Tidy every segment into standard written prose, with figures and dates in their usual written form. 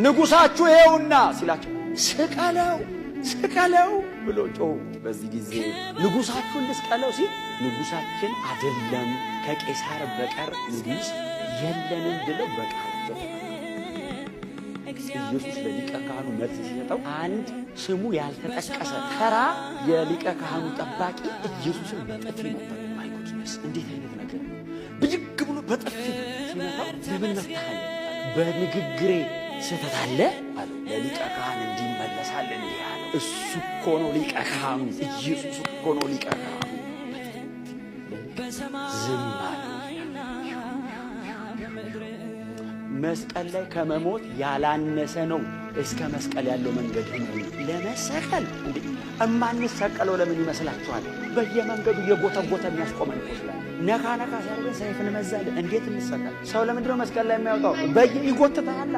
ንጉሣችሁ ይኸውና ሲላቸው ስቀለው ስቀለው ብሎ ጮሁ። በዚህ ጊዜ ንጉሣችሁን ልስቀለው ሲል ንጉሣችን አይደለም ከቄሳር በቀር ንጉሥ የለንም ብለው በቃላቸው ኢየሱስ ለሊቀ ካህኑ መልስ ሲሰጠው አንድ ስሙ ያልተጠቀሰ ተራ የሊቀ ካህኑ ጠባቂ ኢየሱስን በጥፊ መታው። My goodness፣ እንዴት አይነት ነገር ነው! ብድግ ብሎ በጥፊ ሲመታው ለምን መታኸኝ? በንግግሬ ስህተት አለ አለው። ለሊቀ ካህን እንዲመለሳል እንዲህ አለው። እሱ እኮ ነው ሊቀ ካህኑ፣ ኢየሱስ እኮ ነው ሊቀ ካህኑ። ዝም አለ። መስቀል ላይ ከመሞት ያላነሰ ነው እስከ መስቀል ያለው መንገድ። ህመሙ ለመሰቀል እንዴ እማንሰቀለው ለምን ይመስላችኋል? በየመንገዱ የጎተጎተ የሚያስቆመን እኮ ስላለ ነካ ነካ ሲያደርገን ሰይፍ እንመዛለን። እንዴት እንሰቀል? ሰው ለምንድን ነው መስቀል ላይ የሚያወጣው? በየ ይጎትታል።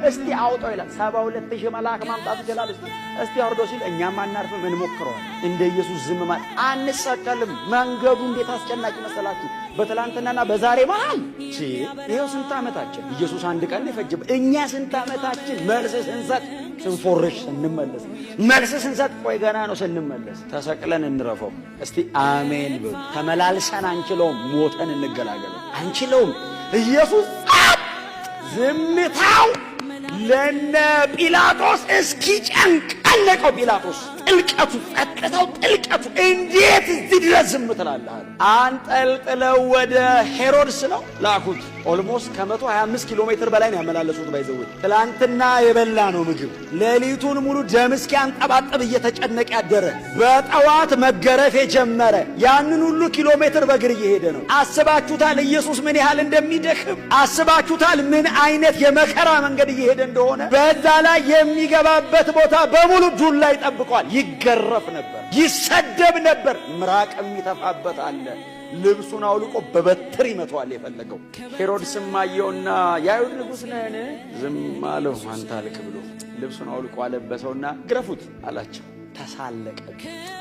እስቲ አውጣው ይላል። 72,000 መልአክ ማምጣት ይችላል። እስቲ አውርዶ ሲል እኛም አናርፍም፣ እንሞክረዋል። እንደ ኢየሱስ ዝም ማለት አንሰቀልም። መንገዱ እንዴት አስጨናቂ መሰላችሁ? በትላንትናና በዛሬ መሃል ይኸው ስንት ዓመታችን። ኢየሱስ አንድ ቀን የፈጀበት፣ እኛ ስንት ዓመታችን መልስ ስንሰጥ ስንፎርሽ ስንመለስ፣ መልስ ስንሰጥ ቆይ ገና ነው ስንመለስ፣ ተሰቅለን እንረፈው። እስቲ አሜን በሉ። ተመላልሰን አንችለውም፣ ሞተን እንገላገለው አንችለውም። ኢየሱስ ጸጥ፣ ዝምታው ለነ ጲላጦስ እስኪጨንቅ አለቀው። ጲላጦስ ጥልቀቱ ጸጥታው ጥልቀቱ እንዴት እዚህ ድረስ ዝም ትላለህ? አንጠልጥለው ወደ ሄሮድስ ነው ላኩት። Almost ከ125 ኪሎ ሜትር በላይ ነው ያመላለሱት። By the way፣ ትላንትና የበላ ነው ምግብ ሌሊቱን ሙሉ ደም እስኪያንጠባጥብ እየተጨነቀ ያደረ፣ በጠዋት መገረፍ የጀመረ፣ ያንን ሁሉ ኪሎ ሜትር በእግር እየሄደ ነው። አስባችሁታል? ኢየሱስ ምን ያህል እንደሚደክም አስባችሁታል? ምን አይነት የመከራ መንገድ እየሄደ እንደሆነ። በዛ ላይ የሚገባበት ቦታ በሙሉ ዱላ ይጠብቀዋል። ይገረፍ ነበር፣ ይሰደብ ነበር፣ ምራቅ የሚተፋበት አለ። ልብሱን አውልቆ በበትር ይመተዋል የፈለገው። ሄሮድስም አየውና የአይሁድ ንጉሥ ነህን? ዝም አለው አንተ አልክ ብሎ ልብሱን አውልቆ አለበሰውና ግረፉት አላቸው። ተሳለቀ።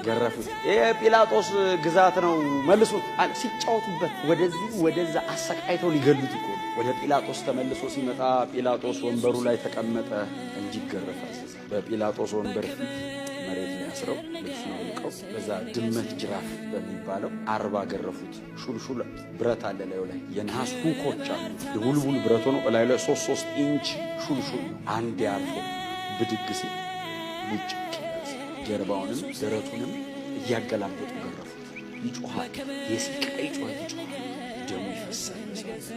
ገረፉት። የጲላጦስ ግዛት ነው መልሱት አለ። ሲጫወቱበት ወደዚህ ወደዛ አሰቃይተው ሊገሉት እኮ ነው። ወደ ጲላጦስ ተመልሶ ሲመጣ ጲላጦስ ወንበሩ ላይ ተቀመጠ። እንዲገረፍ አዘዘ። በጲላጦስ ወንበር ፊት መሬት ላይ አስረው ልብሱን አውልቀው በዛ ድመት ጅራፍ በሚባለው 40 ገረፉት። ሹልሹል ብረት አለ ላዩ ላይ፣ የነሐስ hook ኦች አሉ። የቡልቡል ብረት ሆኖ እላዩ ላይ 3 3 ኢንች ሹልሹል ነው። አንድ አርፎ ብድግ ሲል ቡጭቅ፣ ጀርባውንም ደረቱንም እያገላበጡ ገረፉት። ይጮኻል። የስቃይ ጩኸት ይጮኻል። ደሙ ይፈሳል።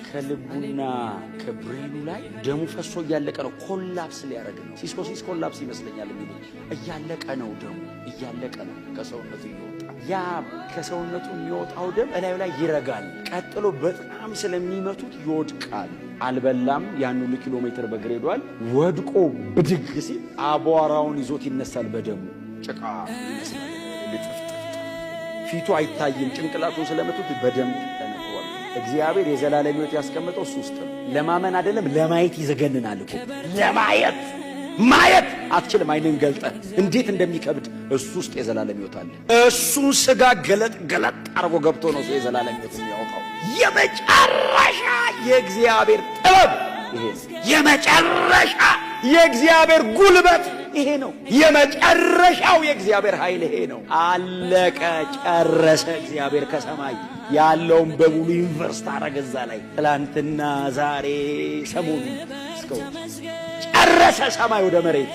ከልቡና ከ brain ኑ ላይ ደሙ ፈሶ እያለቀ ነው። Collapse ሊያደርግ ነው። ሲስኮሲስ collapse ይመስለኛል የሚሉት። እያለቀ ነው። ደሙ እያለቀ ነው ከሰውነቱ እየወጣ። ያ ከሰውነቱ የሚወጣው ደም እላዩ ላይ ይረጋል። ቀጥሎ በጣም ስለሚመቱት ይወድቃል። አልበላም። ያን ሁሉ ኪሎ ሜትር በእግር ሄዷል። ወድቆ ብድግ ሲል አቧራውን ይዞት ይነሳል። በደሙ ጭቃ ይመስላል። ልጥፍጥፍ ፊቱ አይታይም። ጭንቅላቱን ስለመቱት በደም ተነክሯል። እግዚአብሔር የዘላለም ሕይወት ያስቀመጠው እሱ ውስጥ ነው። ለማመን አይደለም ለማየት ይዘገንናል እኮ። ለማየት ማየት አትችልም። አይንን ገልጠህ እንዴት እንደሚከብድ። እሱ ውስጥ የዘላለም ሕይወት አለ። እሱን ስጋ ገለጥ ገለጥ አድርጎ ገብቶ ነው የዘላለም ሕይወት የሚያወጣው። የመጨረሻ የእግዚአብሔር ጥበብ ይሄ ነው። የመጨረሻ የእግዚአብሔር ጉልበት ይሄ ነው። የመጨረሻው የእግዚአብሔር ኃይል ይሄ ነው። አለቀ፣ ጨረሰ። እግዚአብሔር ከሰማይ ያለውን በሙሉ invest አረገ እዛ ላይ። ትላንትና፣ ዛሬ፣ ሰሞኑ እስከው ጨረሰ። ሰማይ ወደ መሬት